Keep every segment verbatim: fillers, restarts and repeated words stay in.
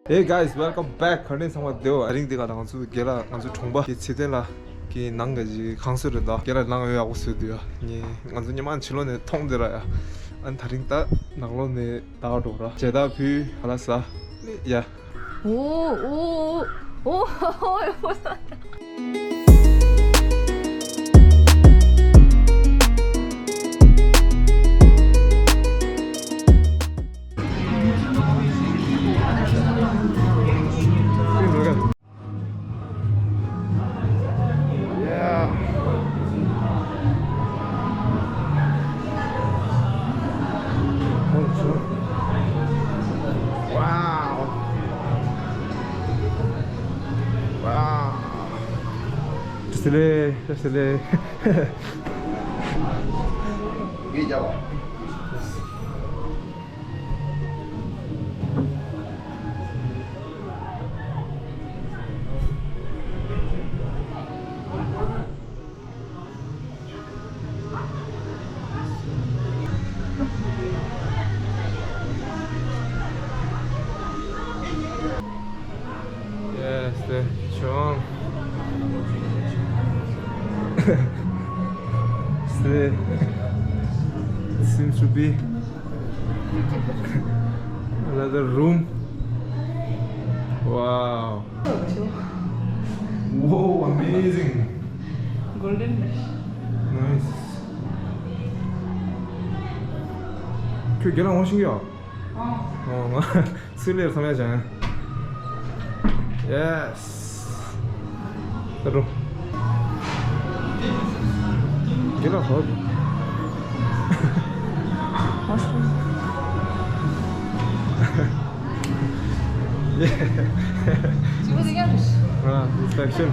Hey guys, welcome back. ག་འདྲ་ཚང་མ་བདེ་པོ། དེ་རིང་འདི་ག་ད་ང་ཚོ་དགེ་ལགས་ང་ཚོ་གྲོང་པ་གི་ཚེ་བརྟན་ལགས་ཀྱི་ནང་གི་གང་བཟོས་རེད། ད་དགེ་ལགས་ནང་ཡོད་ཡག་པོ་བཟོས་འདུག་ཡ། ངས་ང་ཚོ་ཉི་མ་ཕྱི་ལོགས་ནས་མཐོང་བསྡད་ར་ཡ། ཨ་ནི་དེ་རིང་ད་ནང་ལོགས་ནས་ད་འགྲོ་ར་མཇལ་དར་ཕུལ་ག་ལ་ས་ཡ། ཨོ་ཨོ་ཨོ་ཨོ། Wow. Wow. Just a little, just a little. Yes, the Chong. Seems to be another room. Wow. Whoa, amazing. Golden fish. Nice. ཁྱོད་དགེ་ལགས་ངོ་ཤེས་ཀྱི་ཡོད། ཨོ། ཨོ། སུ་ལེར་ཚང་མས་ཅང་། Yes. ད་འགྲོ། དགེ་ལགས་ཧོབ། Yeah. ཨ། Inspection.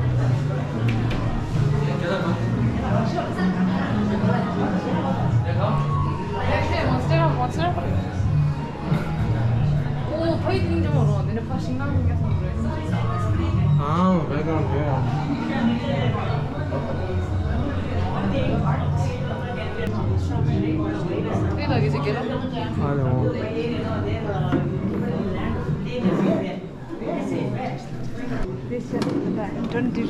ཨོ། ཕ་ཡི་ཏིང་ཅང་རོ། འདི་ནི་ཕ་ཤིང་ནང་ཡོད་ས་རེད། ཨ། background, yeah. དེ་ལ་གི་ཅིག་གེ་ལ། ཨ་ལེ། ཨོ། This is the back. Don't do.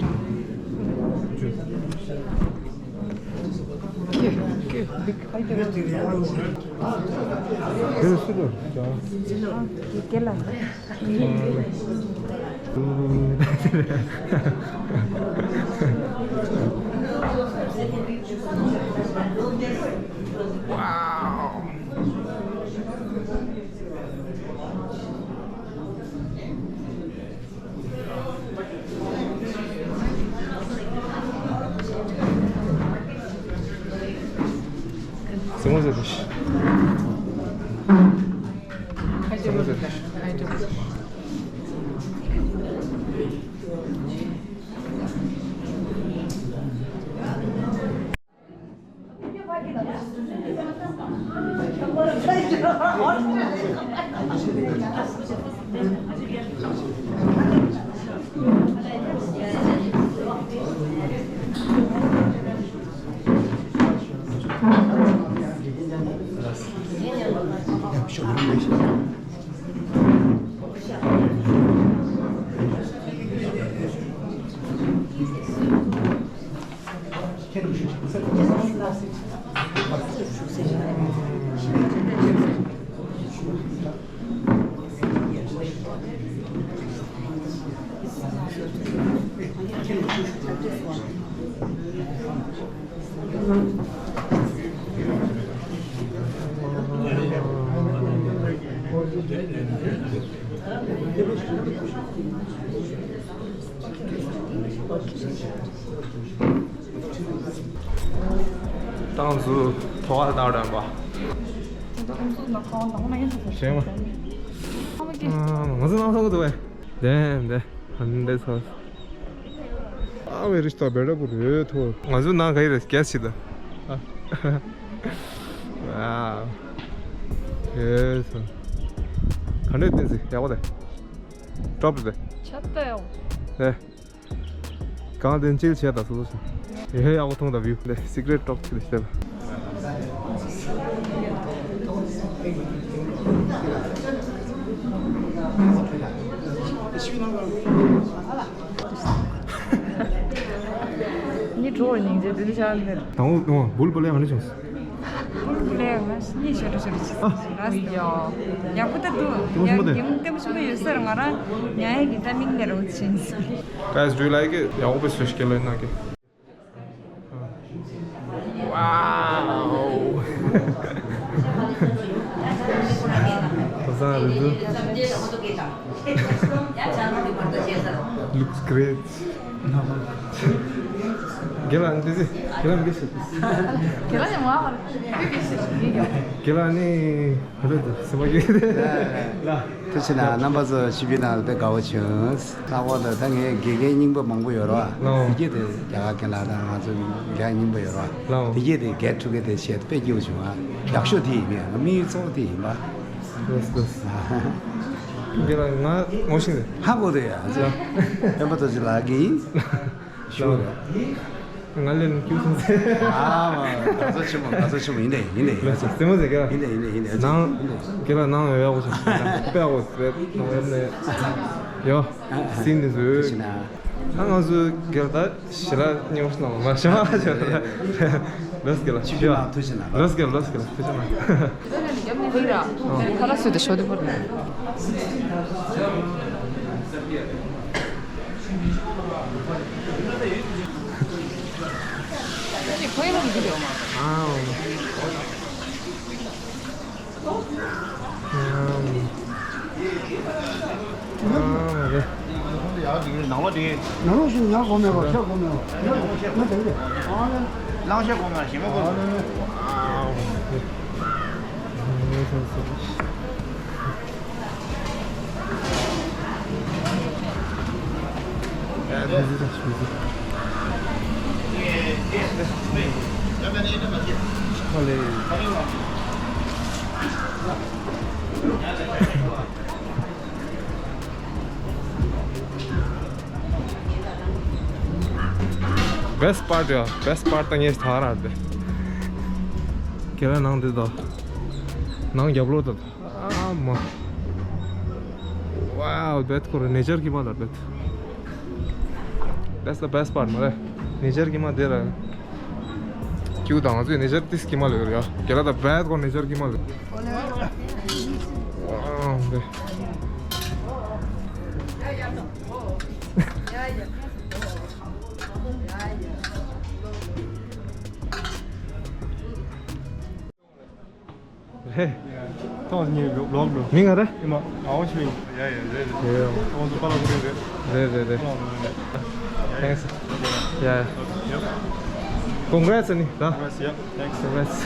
Wow. ཏང་ཙུའུ་ཐོག་ལ་བཏང་བསྡད་པ། ཞེས་མ། ང་ཚོ་ནང་ཐོག་ཏུ་བས། དེ་འདི་ཧན་དེ་ཚོ། ཨ་བའི་རིས་ཏོ་བེ་ར་བུ་རེད་ཐོ། ང་ཚོ་ནང་ག་ཡི་རེད་གལ་སྲིད་ད། ཨ། ཨེ་ཚོ། ག་འདྲས་བསྟན་ཟིག་ཡག་པོ་དེ། ཀྲོབ་རེད། ཆ་ཏོ་ཡོ། ཨེ། གང་དེ་ཅིལ་བྱས་ད་སོ་སོ་སོ། ཡེ་ཡག་པོ་མཐོང་ད་བིའུ་འདི་སི་ཀྲེཊ་ཀྲོབ་ཅིག་ལ་བྱས་ད། ནི་གྲོ་སྙིང་རྗེ་དེ་ཆགས་ནས། དང་པོ་དང་པོ་བུལ་བུལ་ཡང་ནི་བྱུང་། བུལ་བུལ་ཡང་ནི་ཤོར་ཤོར་ཅི། ཨ། ཡག་པོ་ད་འདུག་ཡག་པོ་ཡག་ཡག་ལྟད་མོ་ཆེན་པོ་ཡོད་ས་རེད། ང་རང་ཉལ་ཡག་གི་ད་མིག་ནས་རོ་ཆེན། Guys, do you like it? ཡག་པོ་བཟོས་ཤིག་ལོས་ན་གི། Wow. Looks great. Gela, this is, gela, this is. Gela, gela, ni. ཐུགས་རྗེ་གནང་། རྣམ་པ་ཚོ་ཆིབས་བསྒྱུར་གནང་བ་དཔེ་དགའ་པོ་བྱུང་། ལྷག་པར་དུ་ད་ངའི་དགེ་རྒན་རྙིང་པ་མང་པོ་ཡོད་རེད་བ། ལའོ། དེ་གྱད་དེ་རྒྱ་གར་རྒན་ལགས་དང་ང་ཚོ་རྒན་རྙིང་པ་ཡོད་རེད་བ། ལའོ། དེ་གྱད་དེ་གད་ཕྲུ་གུ་དེ་བྱས་དཔེ་སྐྱིད་པོ་བྱུང་བ། ཡག་ཤོས་དེ་ཡིན་པས། ང་དམིགས་ཡུལ་གཙོ་བོ་དེ་ཡིན་པ། ལགས་ལགས། དེ་ལ་ང་ངོ་ཤེས་ནས། ཧ་གོ་དེ་ཡ། ལའོ། སྤེན་པ་རྡོ་རྗེ་ལགས་ཀྱིས། ཞུ་རེད། ང་ལན་ཁྱུ་སོང་ཟེར། ཨ་མ། དགའ་ཚོར་ཆེན་མོ། དགའ་ཚོར་ཆེན་མོ། ཡིན་ནས་ཡིན་ནས་ཡིན་ནས། ལགས་སོ། རྩེད་མོ་ཟེར་ག་ཡིན་ནས་ཡིན་ནས་ཡིན་ནས། ནང་། རྒན་ལགས་ནང་ཡོད་ཡག་པོ་བྱུང་། དཔེ་ཡག་པོ་རེད། ནང་ཡོད་ནས། ཡོ། སིན་ནི་ཟོས། ད་ང་ཚོ་རྒན་ལགས་ད་ཞི་ལ་ཉོ་སྣང་མ་ཤེས་མ་ཤེས། ལགས་རྒན་ལགས། ཆིབས་བསྒྱུར་གནང་། ཐུགས་རྗེ་གནང་། ལགས་རྒན་ལགས། ཐུགས་རྗེ་གནང་། ཁ་ལག་སུ་དེ་ཤོ་དེ་བོར་ནས། ནང་ལོགས་ཤིག་ཉར་དགོས་མེད་པ། ཤོར་དགོས་མེད་པ། ང་དེ་རེད། གླང་ཤ་གོང་མ་ཞིམ་པོ་གོང་མ། Best part ཡ། Best part ད་ངས་ཐག་ར་དེ། ཁྱེད་རང་ནང་དེ་དང་། ནང་རྒྱབ་ལོགས་དང་། ཨ་མ། Wow, that ཁོ་རེ་nature གི་མ་ལ་that. That's the best part མ་རེད། Nature གི་མ་དེ་ར། ཁྱེད་དང་ང་ཚོས་nature ཏིས་གི་མ་ལ་ཡོད་ཡ། ཁྱེད་རང་ད་bad ཁོ་nature གི་མ་ལ། Wow, དེ། རེད། ཐོག་ཉིད་བི་ལོག་འགྲོ། མིང་ང་རེད། ཨེ་མ། ཨའོ་ཆོས། ཡ་ཡ་རེད་རེད། ཡ་ཡ། ཨོ་ཚོ་པ་ལ་གོ་རེད་རེད། རེད་རེད་རེད། ལོག་འགྲོ་རེད། Thanks. ཡ་ཡ། Congrats ཨ་ནི་ད། Congrats ཡ། Thanks. Congrats.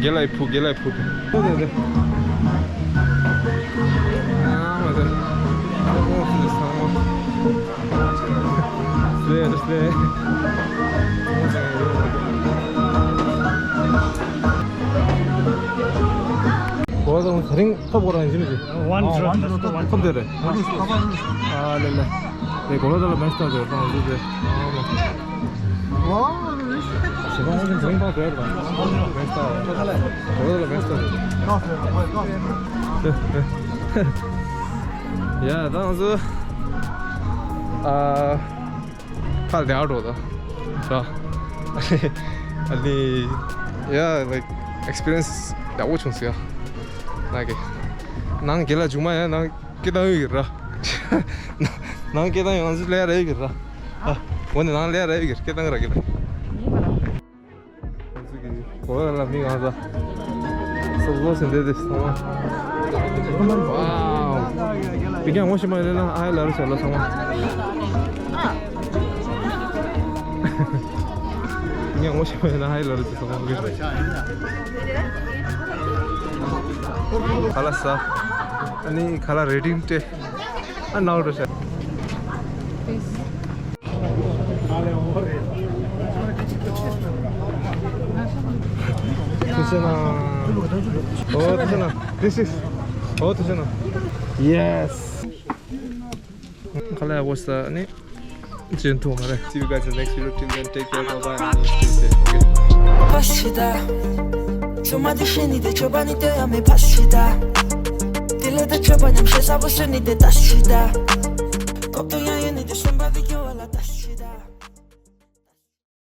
དགེ་ལགས་ཕུ། དགེ་ལགས་ཕུ། ཨོ་རེད་རེད། ཨ་མ་རེད། ཨོ་ཚོ་ཚང་མ། རེད་རེད། འོ་དང་དེ་རིང་ཐོབ་གོ་རང་ཡིན་གྱི། One zero ཐོབ་དེ་རེད། ཨ་ལེ་ལེ། དེ་གོ་ལ་དེ་ལ་མེ་སྟོན་དེ་རང་ཟེར་དེ། ཨ་མ། ཞེ་སྡང་དེ་རིང་པ་བས་རེད། མེ་སྟོན། གོ་ལ་དེ་ལ་མེ་སྟོན་དེ། ཡ་ད་ང་ཚོ། ཨ། ཁ་ལ་བསྡད་འགྲོ་ད། ར། ཨ་ནི། ཡ། like experience ཡག་པོ་བྱུང་སོང་ཡ། ནང་གི། ནང་གི་ལ་ཇུ་མ་ཡ་ནང་སྐད་བཏང་ཡོད་ཀྱི་ར། ནང་སྐད་བཏང་ཡོད། ང་ཚོ་ལས་ར་ཡོད་ཀྱི་ར། ཨ། འོ་ནི་ནང་ལས་ར་ཡོད་ཀྱི་སྐད་བཏང་གི་ར་གི་ར། ང་ཚོ་གི་གོ་ལ་ལ་མི་གང་ས། སོ་སོ་སེ་འདེ་དེ་ཚང་མ། Wow. དེ་ཀྱང་ངོ་ཤེས་མ་ཡིན་ན་ཨ་ཡ་ལ་རུ་ཆ་ལ་ཚང་མ། དེ་ཀྱང་ངོ་ཤེས་མ་ཡིན་ན་ཨ་ཡ་ལ་རུ་ཆ་ཚང་མ་གི། ཁ་ལག་ཟ། ཨ་ནི་ཁ་ལག་རེ་ཌིང་སྤྲད། ཨ་ནའོ་རུ་ཆ། ཐུགས་རྗེ་གནང་། ཨོ་ཐུགས་རྗེ་གནང་། This is. ཨོ་ཐུགས་རྗེ་གནང་། Yes. ཁ་ལག་ཡག་པོ་ཟ་ནི། ཇེན་ཐུ་མ་རེད། See you guys in the next video. Till then, take care. Bye bye. Stay safe. Okay. Pasida. Chuma de shini de choba ni te ame pasida. Dile de choba nyam shesa bo suni de tasida.